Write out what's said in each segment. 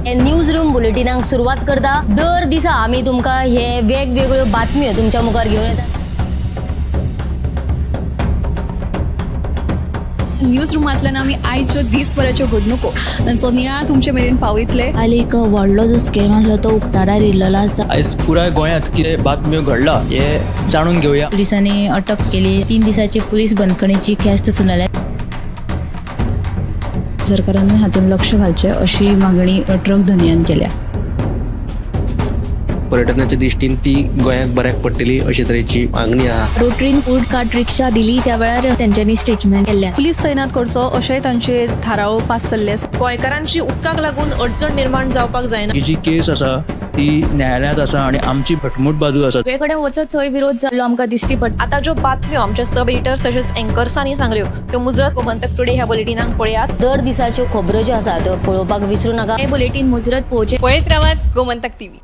हे news room बुलेटिनाक सुरवात करता. दर दिसा आमी तुमकां हे वेगवेगळ्यो बातम्यो तुमच्या मुखार घेवन येता. न्यूज रुमांतल्यान आमी आयच्यो दीसभराच्यो घडणुको तांचो नियाळ तुमचे मेरेन पावयतले. काल एक व्हडलो जो स्कॅम आसलो तो उक्ताडार येयल्लो आसा. आयज पुराय गोंयांत कितें बातम्यो घडला हे जाणून घेवया. पुलिसांनी अटक केली. 3 दिसाची पुलीस बंदखणीची ख्यास्त सुनायल्या. सरकारान हातूंत लक्ष घालचें अशी मागणी ट्रक धनयान केल्या. पर्यटनाच्या दृश्टीन ती गोंयाक बऱ्याक पडटली अशे तरेची मागणी आहा. रोटरीन फूड कार्ट रिक्षा दिली त्या वेळार तेंच्यांनी स्टेटमेंट केल्लें आसा. पुलीस तैनात करचो अशेंय तांचे थाराव पास जाल्ले आसा. गोंयकारांची उदकाक लागून अडचण निर्माण जावपाक जायना. ही जी केस आसा ती न्यायालयांत आसा आनी आमची घटमूट बाजू आसा. सगळे कडेन वचत थंय विरोध जाल्लो आमकां दिश्टी पडटा. आतां ज्यो बातम्यो आमच्या सब एडिटर्स तशेंच एंकर्सांनी सांगल्यो त्यो मुजरत गोमंतक टुडे ह्या बुलेटिनाक पळयात. दर दिसाच्यो खबरो ज्यो आसा त्यो पळोवपाक विसरू नाका. हे बुलेटीन मुजरत पळोवचें. पळयत रावात गोमंतक टीव्ही.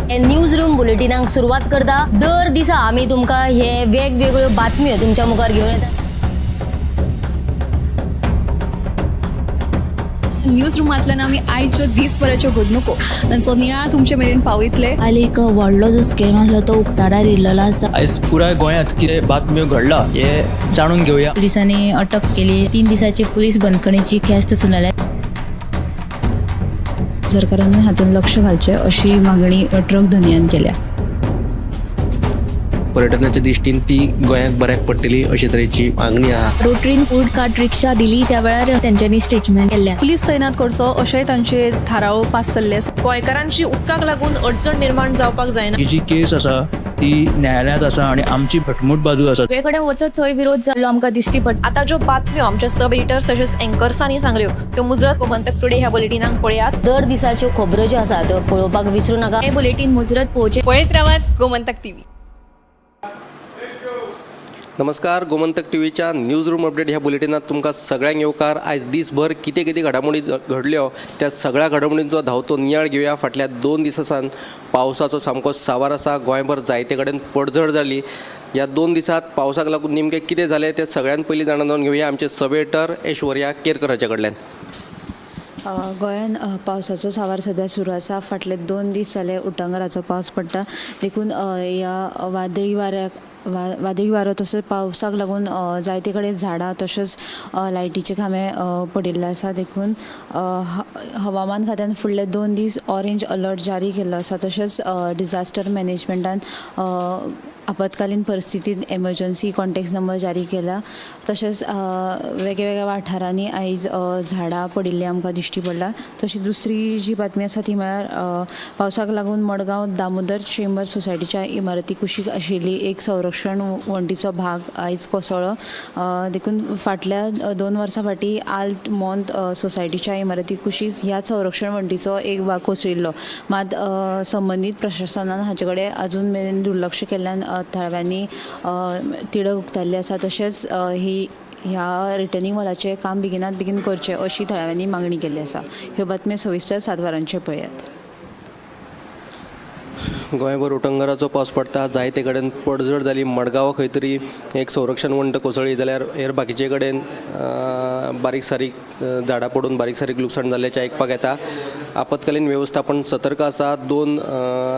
हे न्यूज रूम बुलेटिनाक सुरवात करता. दर दिसा आमी तुमकां हे वेगवेगळ्यो बातम्यो तुमच्या मुखार घेवन येता. न्यूज रुमांतल्यान आमी आयच्यो दीसभराच्यो घडणुको तांचो नियाळ तुमचे मेरेन पावयतले. काल एक व्हडलो जो स्कॅम आसलो तो उक्ताडार येयल्लो आसा. आयज पुराय गोंयांत कितें बातम्यो घडला हे जाणून घेवया. पुलिसांनी अटक केली. 3 दिसाची पुलीस बंदखणीची ख्यास्त सुनायल्या. सरकारान हातूंत लक्ष घालचें अशी मागणी ट्रक धनयान केल्या. पर्यटनाच्या दृश्टीन ती गोंयाक बऱ्याक पडटली अशे तरेची मागणी आहा. रोटरीन फूड कार्ट रिक्षा दिली त्या वेळार तेंच्यांनी स्टेटमेंट केल्लें आसा. पुलीस तैनात करचो अशेंय तांचे थाराव पास जाल्ले आसा. गोंयकारांची उदकाक लागून अडचण निर्माण जावपाक जायना. ही जी केस आसा ती न्यायालयांत आसा आनी आमची घटमूट बाजू आसा. सगळे कडेन वचत थंय विरोध जाल्लो आमकां दिश्टी पडटा. आतां ज्यो बातम्यो आमच्या सब एडिटर्स तशेंच एंकर्सांनी सांगल्यो त्यो मुजरत गोमंतक टुडे ह्या बुलेटिनाक पळयात. दर दिसाच्यो खबरो ज्यो आसा त्यो पळोवपाक विसरू नाका. हे बुलेटीन मुजरत पळोवचें. पळयत रावात गोमंतक टीव्ही. नमस्कार, गोमंतक टी व्हीच्या न्यूज रूम अपडेट ह्या बुलेटिनात तुमकां सगळ्यांक येवकार. आयज दीसभर कितें कितें घडामोडी घडल्यो त्या सगळ्या घडामोडींचो धांवतो नियाळ घेवया. फाटल्या 2 दिसां पावसाचो सामको सावार आसा. गोंयभर जायते कडेन पडझड जाली. ह्या 2 दिसांत पावसाक लागून नेमकें कितें जालें तें सगळ्यान पयलीं जाणा जावन घेवया आमचे सब एडिटर ऐश्वर्या केरकर हाचे कडल्यान. गोंयांत पावसाचो सावार सद्या सुरू आसा. फाटले 2 दीस जाले उटंगराचो पावस पडटा, देखून ह्या वादळी वाऱ्याक वादळी वारो तसोच पावसाक लागून जायते कडेन झाडां तशेंच लायटीचे खांबे पडिल्ले आसा. देखून हवामान खात्यान फुडले 2 दीस ऑरेंज अलर्ट जारी केल्लो आसा. तशेंच डिजास्टर मॅनेजमेंटान आपत्कालीन परिस्थितींत एमर्जन्सी कॉन्टेक्ट नंबर जारी केला. तशेंच वेगळ्यावेगळ्या वाठारांनी आयज झाडां पडिल्लीं आमकां दिश्टी पडला. तशी दुसरी जी बातमी आसा ती म्हळ्यार पावसाक लागून मडगांव दामोदर चेंबर सोसायटीच्या इमारती कुशीक आशिल्ली एक संरक्षण वण्टीचो भाग आयज कोसळ्ळो. देखून फाटल्या 2 वर्सां फाटीं आल्त मोंत सोसायटीच्या इमारती कुशीक ह्या संरक्षण वण्टीचो एक भाग कोसळिल्लो. मात संबंदीत प्रशासनान हाचे कडेन अजून मेरेन दुर्लक्ष केल्ल्यान थळाव्यांनी तिडक उक्तायल्ली आसा. तशेंच ही ह्या रिटर्निंग वॉलाचें काम बेगिनात बेगीन करचें अशी थळाव्यांनी मागणी केल्ली आसा. ह्यो बातम्यो सविस्तर 7 वरांचेर पळयात. गोंयभर उटंगराचो पावस पडटा, जायते कडेन पडझड जाली. मडगांव खंय तरी एक संरक्षण वण्ट कोसळ्ळी जाल्यार हेर बाकीचे कडेन बारीक सारीक झाडां पडून बारीक सारीक लुकसाण जाल्ल्याचें आयकपाक येता. आपत्कालीन वेवस्थापन सतर्क आसा. 2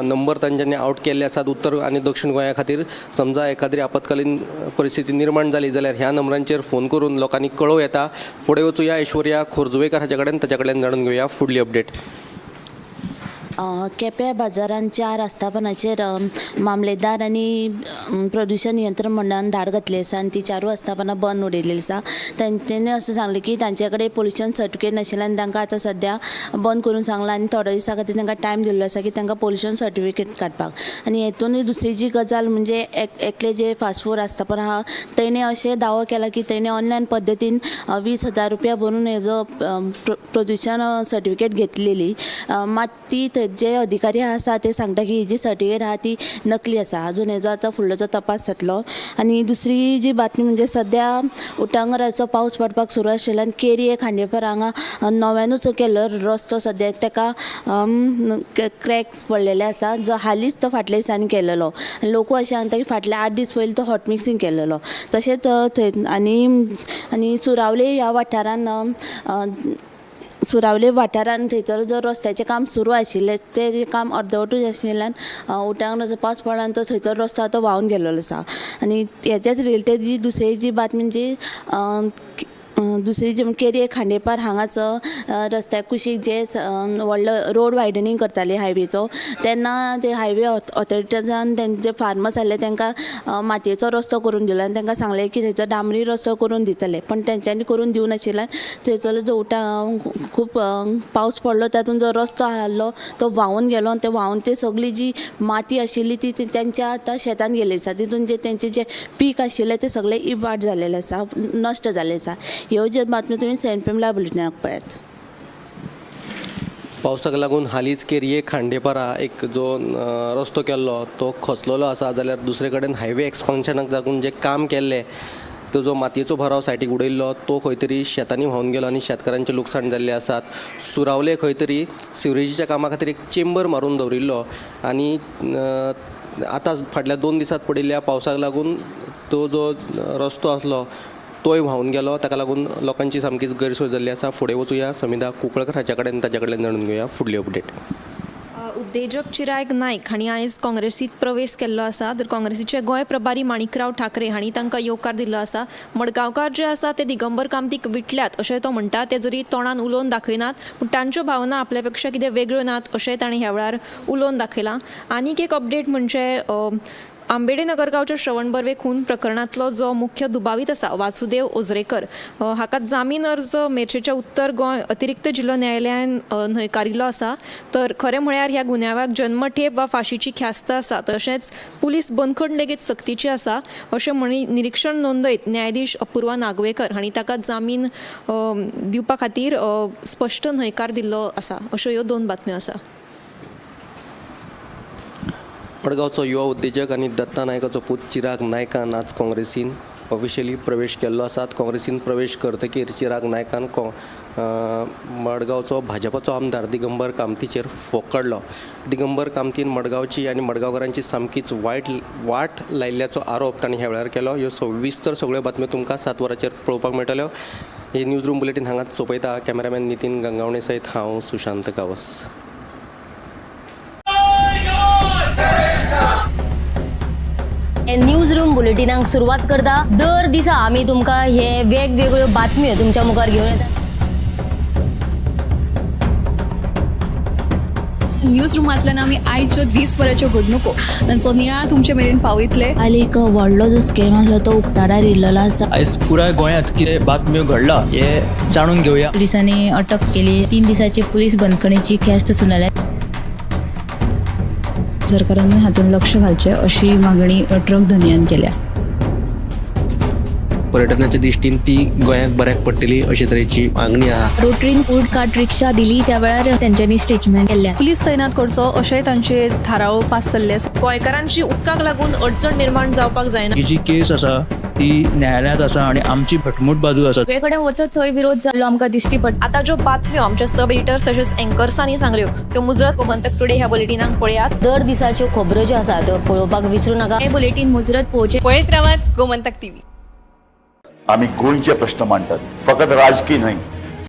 नंबर तांच्यांनी आवट केल्ले आसात उत्तर आनी दक्षिण गोंया खातीर. समजा एखाद्री आपत्कालीन परिस्थिती निर्माण जाली जाल्यार ह्या नंबरांचेर फोन करून लोकांनी कळोवं येता. फुडें वचुया ऐश्वर्या खोर्जुवेकर हाच्या कडेन, ताच्या कडल्यान जाणून घेवया फुडली अपडेट. केप्यां बाजारान 4 आस्थापनाचेर मामलेदार आनी प्रदुशण नियंत्रण मंडळान धाड घातली आसा आनी ती 4 आस्थापनां बंद उडयलेली आसा. तांच्यांनी अशें सांगलें की तांचे कडेन पोल्युशन सर्टिफिकेट नाशिल्ल्यान तांकां आतां सद्या बंद करूंक सांगलां आनी थोड्या दिसां खातीर तांकां टायम दिल्लो आसा की तांकां पोल्युशन सर्टिफिकेट काडपाक. आनी हेतून दुसरी जी गजाल म्हणजे एकले जे फास्ट फूड आस्थापन आहा तेणें अशें दावो केला की तेणें ऑनलायन पद्दतीन 20,000 रुपया भरून हेजो प्रदुशण सर्टिफिकेट घेतलेली. मात ती थंय जे अधिकारी आसा ते सांगता की ही जी सर्टिफिकेट आहा ती नकली आसा. अजून हेजो आतां फुडलो जो तपास जातलो. आनी दुसरी जी बातमी म्हणजे सद्या उटंगराचो पावस पडपाक सुरू आशिल्ल्यान केरी खांडेपार हांगा नव्यानूच केल्लो रस्तो सद्या ताका क्रॅक्स पडलेले आसा, जो हालींच तो फाटल्या दिसांनी केलेलो. आनी लोकूय अशें सांगता की फाटले 8 दीस पयलीं तो हॉट मिक्सींग केलेलो. तशेंच थंय आनी आनी सुरावले ह्या वाठारान सुरावले वाठारान थंयसर जो रस्त्याचें काम सुरू आशिल्लें तें काम अर्दवटूच आशिल्ल्यान उटंगराचो पावस पडला तो थंयसर रस्तो आतां व्हांवन गेल्लो आसा. आनी हेच्याच रिलेटेड जी दुसरी जी बातमी म्हणजे दुसरी जी केरी खांडेपार हांगाच रस्त्या कुशीक जे व्हडलो रोड वायडनींग करताले हायवेचो, तेन्ना ते हायवे ऑथॉरिटीजान तेंचे फार्मर्स आसले तांकां मातयेचो रस्तो करून दिलो आनी तांकां सांगलें की थंयचो डांबरी रस्तो करून दितले, पण तेंच्यांनी करून दिवं नाशिल्ल्यान थंयसरलो जो खूब पावस पडलो तातूंत जो रस्तो आहलो तो व्हांवून गेलो आनी ते व्हांवून ते सगळी जी माती आशिल्ली ती तेंच्या आतां शेतान गेल्ली आसा. तितून जे तेंचें जें पीक आशिल्लें तें सगळें इबाड जालेलें आसा, नश्ट जालें आसा. ह्यो ज्यो बातम्यो तुमी 7 PM live बुलेटिनाक पळयात. पावसाक लागून हालींच केरये खांडेपारा एक जो रस्तो केल्लो तो खचलोलो आसा, जाल्यार दुसरे कडेन हायवे एक्सपान्शनाक लागून जें काम केल्लें तो जो मातयेचो भराव सायडीक उडयल्लो तो खंय तरी शेतांनी व्हांवन गेलो आनी शेतकारांचें लुकसाण जाल्लें आसात. सुरावले खंय तरी सिवरेजीच्या कामा खातीर एक चेंबर मारून दवरिल्लो आनी आतां फाटल्या 2 दिसांत पडिल्ल्या पावसाक लागून तो जो रस्तो आसलो तोय व्हांवन गेलो. ताका लागून लोकांची सामकीच गैरसोय जाल्ली आसा. फुडें वचुया समिधा कुंकळकर हाच्या कडेन, ताच्या कडल्यान जाणून घेवया फुडली अपडेट. उद्देजक चिराग नायक हांणी आयज काँग्रेसीत प्रवेश केल्लो आसा. तर काँग्रेसीचे गोंय प्रभारी माणिकराव ठाकरे हांणी तांकां येवकार दिल्लो आसा. मडगांवकार जे आसा ते दिगंबर कामतीक विटल्यात अशें तो म्हणटा. ते जरी तोंडान उलोवन दाखयनात पूण तांच्यो भावना आपल्या पेक्षा कितें वेगळ्यो नात अशें ताणें ह्या वेळार उलोवन दाखयलां. आनीक एक अपडेट म्हणजे आंबेडे नगरगांवच्या श्रवण बर्वे खून प्रकरणांतलो जो मुख्य दुबावीत आसा वासुदेव ओझरेकर हाका जामीन अर्ज मेरशेच्या उत्तर गोंय अतिरिक्त जिल्लो न्यायालयान न्हयकारिल्लो आसा. तर खरें म्हळ्यार ह्या गुन्यांवाक जन्मठेप वा फाशीची ख्यास्त आसा, तशेंच पुलीस बंदखण लेगीत सक्तीची आसा अशें म्हणी निरिक्षण नोंदयत न्यायाधीश अपूर्वा नागवेकर हांणी ताका जामीन दिवपा खातीर स्पश्ट न्हयकार दिल्लो आसा. अश्यो ह्यो 2 बातम्यो आसा. मडगांवचो युवा उद्देजक आनी दत्ता नायकाचो पूत चिराग नायकान आज काँग्रेसीन ऑफिशियली प्रवेश केल्लो आसा. काँग्रेसीन प्रवेश करतकीर चिराग नायकान मडगांवचो भाजपाचो आमदार दिगंबर कामतीचेर फोग काडलो. दिगंबर कामतीन मडगांवची आनी मडगांवकारांची सामकीच वायट वाट लायिल्ल्याचो आरोप तांणी ह्या वेळार केलो. ह्यो सविस्तर सगळ्यो बातम्यो तुमकां 7 वरांचेर पळोवपाक मेळटल्यो. हे न्यूज रूम बुलेटीन हांगाच सोंपयता. कॅमेरामॅन नितीन गंगावणे सयत हांव सुशांत गांवस. न्यूज रूम बुलेटिनाक सुरवात करता. दर दिसा आमी तुमकां हे वेगवेगळ्यो बातम्यो तुमच्या मुखार घेवन येतात. न्यूज रुमांतल्यान आमी आयच्यो दीसभराच्यो घडणुको तांचो नियाळ तुमचे मेरेन पावयतले. हालीं एक व्हडलो जो स्कॅम आसलो तो उक्ताडार येयल्लो आसा. आयज पुराय गोंयांत कितें बातम्यो घडला हे जाणून घेवया. पुलिसांनी अटक केली. 3 दिसाची पुलीस बंदखणीची ख्यास्त सुनायल्या. सरकारानूय हातूंत लक्ष घालचें अशी मागणी ट्रक धनयान केल्या. पर्यटनाच्या दृश्टीन ती गोंयाक बऱ्याक पडटली अशे तरेची मागणी आहा. रोटरीन फूड कार्ट रिक्षा दिली त्या वेळार तेंच्यांनी स्टेटमेंट केल्लें. पुलीस तैनात करचो अशेंय तांचे थाराव पास जाल्ले आसा. गोंयकारांची उदकाक लागून अडचण निर्माण जावपाक जायना. ही जी केस आसा ती न्यायालयांत आसा आनी आमची घटमूट बाजू आसा. सगळे कडेन वचत थंय विरोध जाल्लो आमकां दिश्टी पडटा. आतां ज्यो बातम्यो आमच्या सब एडिटर्स तशेंच एंकर्सांनी सांगल्यो त्यो मुजरत गोमंतक टुडे ह्या बुलेटिनाक पळयात. दर दिसाच्यो खबरो ज्यो आसा त्यो पळोवपाक विसरूं नाका. हे बुलेटीन मुजरत पळोवचें. पळयत रावात गोमंतक टीव्ही. आमी गोंयचे प्रश्न मांडटात, फकत राजकी न्हय.